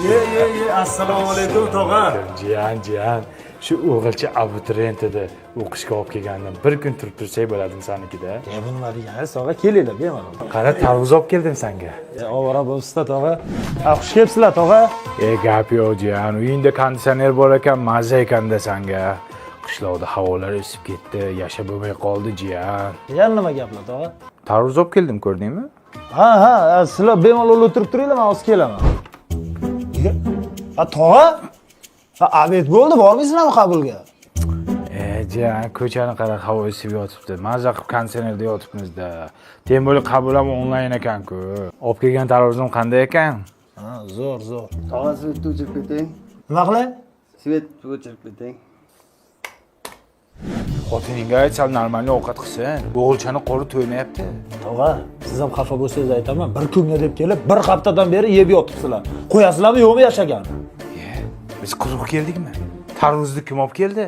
Ye ye ye, assalomu alaykum tog'a. Jiyan, jiyan, shu o'g'ilcha abituriyent edi, o'qishga olib kelgandim. Bir kun turib tursak bo'ladimi sanikida? E, bu nima degani, tog'a, kelinglar bemalol. Qara, tarvuz olib keldim sanga. E, ovora bo'libsizda, tog'a. Ha, xush kelibsizlar, tog'a. E, gap yo'q jiyan, uyingda konditsioner bor ekan, maza ekanda sanga. Qishloqda havolar isib ketdi, yashab bo'lmay qoldi jiyan. Yana nima gaplar, tog'a? Tarvuz olib keldim, ko'rdingmi? Ha, ha, sizlar bemalol o'tirib turinglar, men hozir kelaman. Ha, tog'a? Ha, obed bo'ldi, bormaysizlarmi qabulga? E, jiyan, ko'chani qara, havo isib yotibdi. Maza qilib konditsionerda yotibmiz-da. Tem bo'lib qabul ham onlayn ekan-ku. Olib kelgan tarvuzim qanday ekan? Ha, zo'r, zo'r. Tog'a, svetni o'chirib keting. Nima qilay? Svet o'chirib keting. Xotiningga ayt, sal normalniy ovqat qilsin. O'g'ilchani qo'li to'ymayapti. Tog'a, siz ham xafa bo'lsangiz aytaman, bir kunga deb kelib, bir haftadan beri yeb yotibsizlar. Qo'yasizlarmi, yo'qmi yashagan? E, biz quruq keldikmi? Tarvuzni kim olib keldi?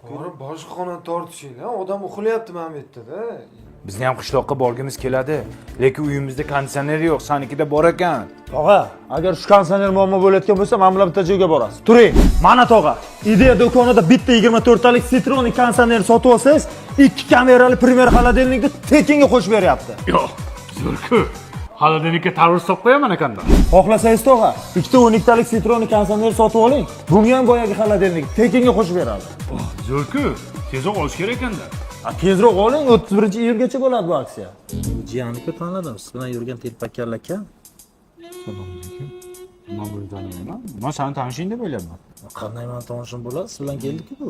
Borib boshqa xonada tortishinglar, odam uxlayapti mana bu yerda-da. Bizni ham qishloqqa borgimiz keladi, lekin uyimizda konditsioner yo'q, sanikida bor ekan. Tog'a, agar shu konditsioner muammo bo'layotgan bo'lsa, men bilan bitta joyga borasiz. Turing. Mana tog'a, Ideya do'konida bitta 24 talik Citroen konditsioner sotib olsangiz, 2 kamerali Premier холодильникni tekinga qo'shib beryapti. Yo'q, zo'r-ku. Холодильникka tarvuz solib qo'yaman ekanda. Xohlasangiz tog'a, ikkita 12 talik Citroen konditsioner sotib oling. Bunga ham boyagi холодильник tekinga qo'shib beradi. Zo'r-ku. Tezroq olish kerak ekanda. A, tezroq oling, 31-iyulgacha bo'ladi bu aksiya. Jiyanni tanladim. Siz bilan yurgan telpakkalla aka. Men buni tanimayman. Men seni tanishing deb o'ylayman. Qanday meni tanishim bo'ladi? Siz bilan keldi-ku bu.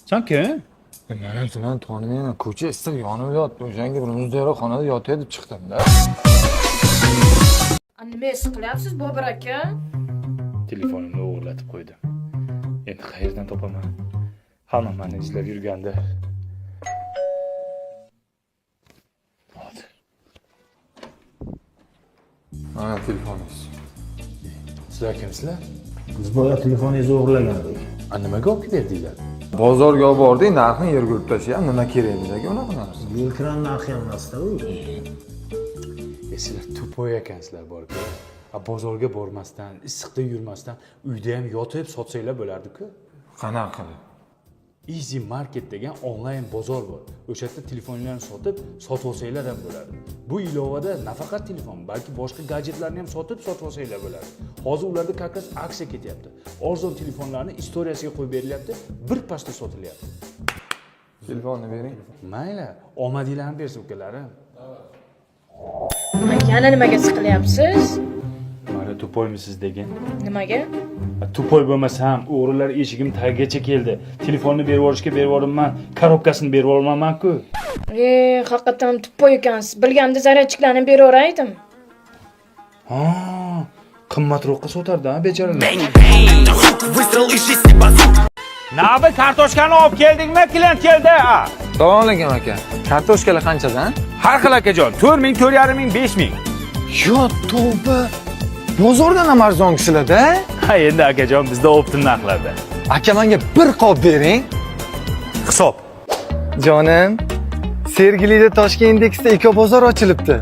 Sen kim? Men ham sizlarni tanimayman. Ko'cha issiq yonib yotdi. O'shanga bir muzlayroq xonada yotay deb chiqdim-da. Nima ish qilyapsiz, Bobur aka? Telefonimni o'g'irlatib qo'ydim. Endi qayerdan topaman? Hamma meni izlab yurganda. Hozir. Mana telefoningiz. Sizlar kimsizlar? Biz boya telefoningizni o'g'irlagandik. A, nimaga olib berdinglar? Bozorga olib bordik, narxini yerga urib tashlab, nima kerak bizga unaqa narsa? Yo'l narxi ham emasda u. E, sizlar tupoy ekansizlar borku. A, bozorga bormasdan, issiqda yurmasdan uyda ham yotib sotsanglar bo'lardi-ku. Qanaqa qilib? Easy Market degan onlayn bozor bor. O'sha yerda telefonlarni sotib, sotib olsanglar ham bo'ladi. Bu ilovada nafaqat telefon, balki boshqa gadjetlarni ham sotib, sotib olsanglar bo'ladi. Hozir ularda как раз aksiya ketyapti. Arzon telefonlarni istoriyasiga qo'yib berilyapti, bir pasda sotilyapti. Telefonni bering. Mayli, omadinglarni bersin ukalarim. Yana nimaga siqilyapsiz? Mana tupoymisiz degin. Nimaga? Tupoy bo'lmasam, o'g'rilar eshigim tagigacha keldi. Telefonni berib yuborishga berib yuboribman, korobkasini berib yubormayman-ku. E, haqiqatan tupoy ekansiz. Bilganimda zaryadchiklarni beraveraydim. Ha, qimmatroqqa sotardi, ha, bechoralar. Nabi kartoshkani olib keldingmi? Klient keldi. Ha. Assalomu alaykum aka. Kartoshkalar qanchadan? Har xil akajon, 4 ming, 4,5 ming, 5 ming. Yo, tavba. Bozordan ham arzon sizlarda. Ha, endi akajon bizda optim narxlarda. Aka, menga bir qop bering. Hisob. Jonim, Sergelida Toshkent indeksda eko bozor ochilibdi.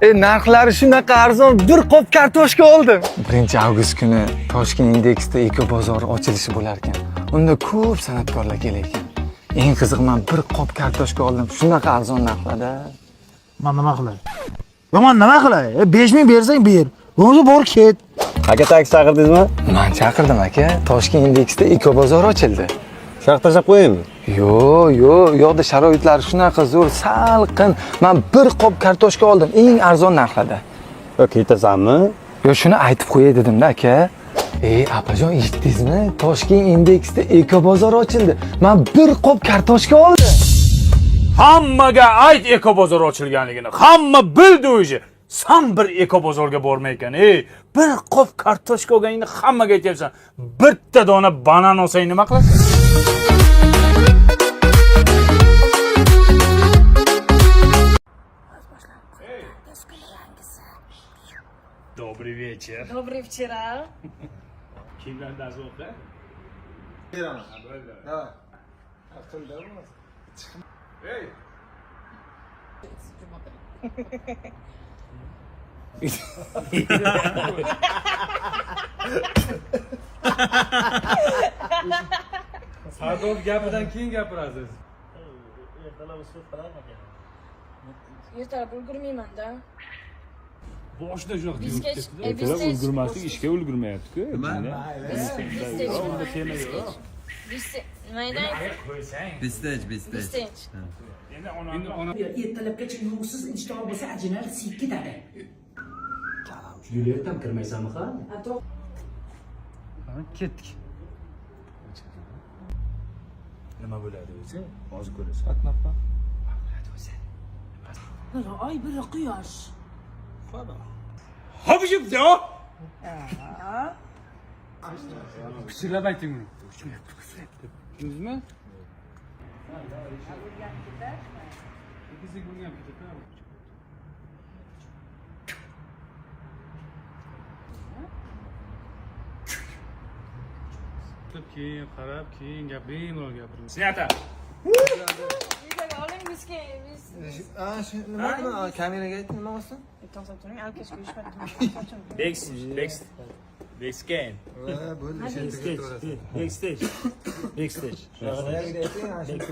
E, narxlari shunaqa arzon, bir qop kartoshka oldim. 1-avgust kuni Toshkent indeksda eko bozori ochilishi bo'lar ekan. Unda ko'p san'atkorlar kelar ekan. Eng qizig'i men bir qop kartoshka oldim, shunaqa arzon narxlarda. Man nima qilay? Yo, man nima qilay? E, 5000 bersang ber. Bo'lmasa bor ket. Aka, taksi chaqirdingizmi? Men chaqirdim aka, Toshkent indeksda eko bozor ochildi. Shu yoqqa tashlab qo'yaymi? Yo'q, yo'q, u yoqda sharoitlar shunaqa zo'r, salqin. Men bir qop kartoshka oldim eng arzon narxlarda. Yo, ketasanmi? Yo, shuni aytib qo'yay dedim-da aka. Ey, apajon, eshitdingizmi? Toshkent indeksda eko bozor ochildi. Men bir qop kartoshka oldim. Hammaga ayt eko bozor ochilganligini. Hamma bildi уже. San bir eko bozorga bormay ekan. Ey, bir qop kartoshka olganingni hammaga aytyapsan. Bitta dona banan olsang nima qilasan? Добрый вечер. Добрый вчера. Kimdan dars o'qi? Beraman. Давай. Ey! Sardor gapidan keyin gapirasiz. Ertalab ulgurmayman-da. Boshida shunaqa Bizga- Ertalab ulgurmaslik ishga ulgurmayapti-ku. Bizga Unda tema yo'q. Nima edi? Bistage, bistage. Biztech. Ertalabgacha uyqusiz inchitog' bo'lsa, ajinlar siyib ketadi. Yulyettam kirmaysanmi hali? Ketdik. Nima bo'ladi o'zi? Hozir ko'rasan. Bir oy, bir quyosh. Pichirlab ayting uni. Tushundingizmi? Sekin urgan ketadi. Keyin qarab, keyin gap, bemalol gapiring. Снято. Videoga oling, bizga biz. Nima nima kameraga ayting, nima bo'lsin? To'xtab turing, alkashga yushmatdim. Next, next game. Bo'ldi, Backstage. Backstage. Ayting,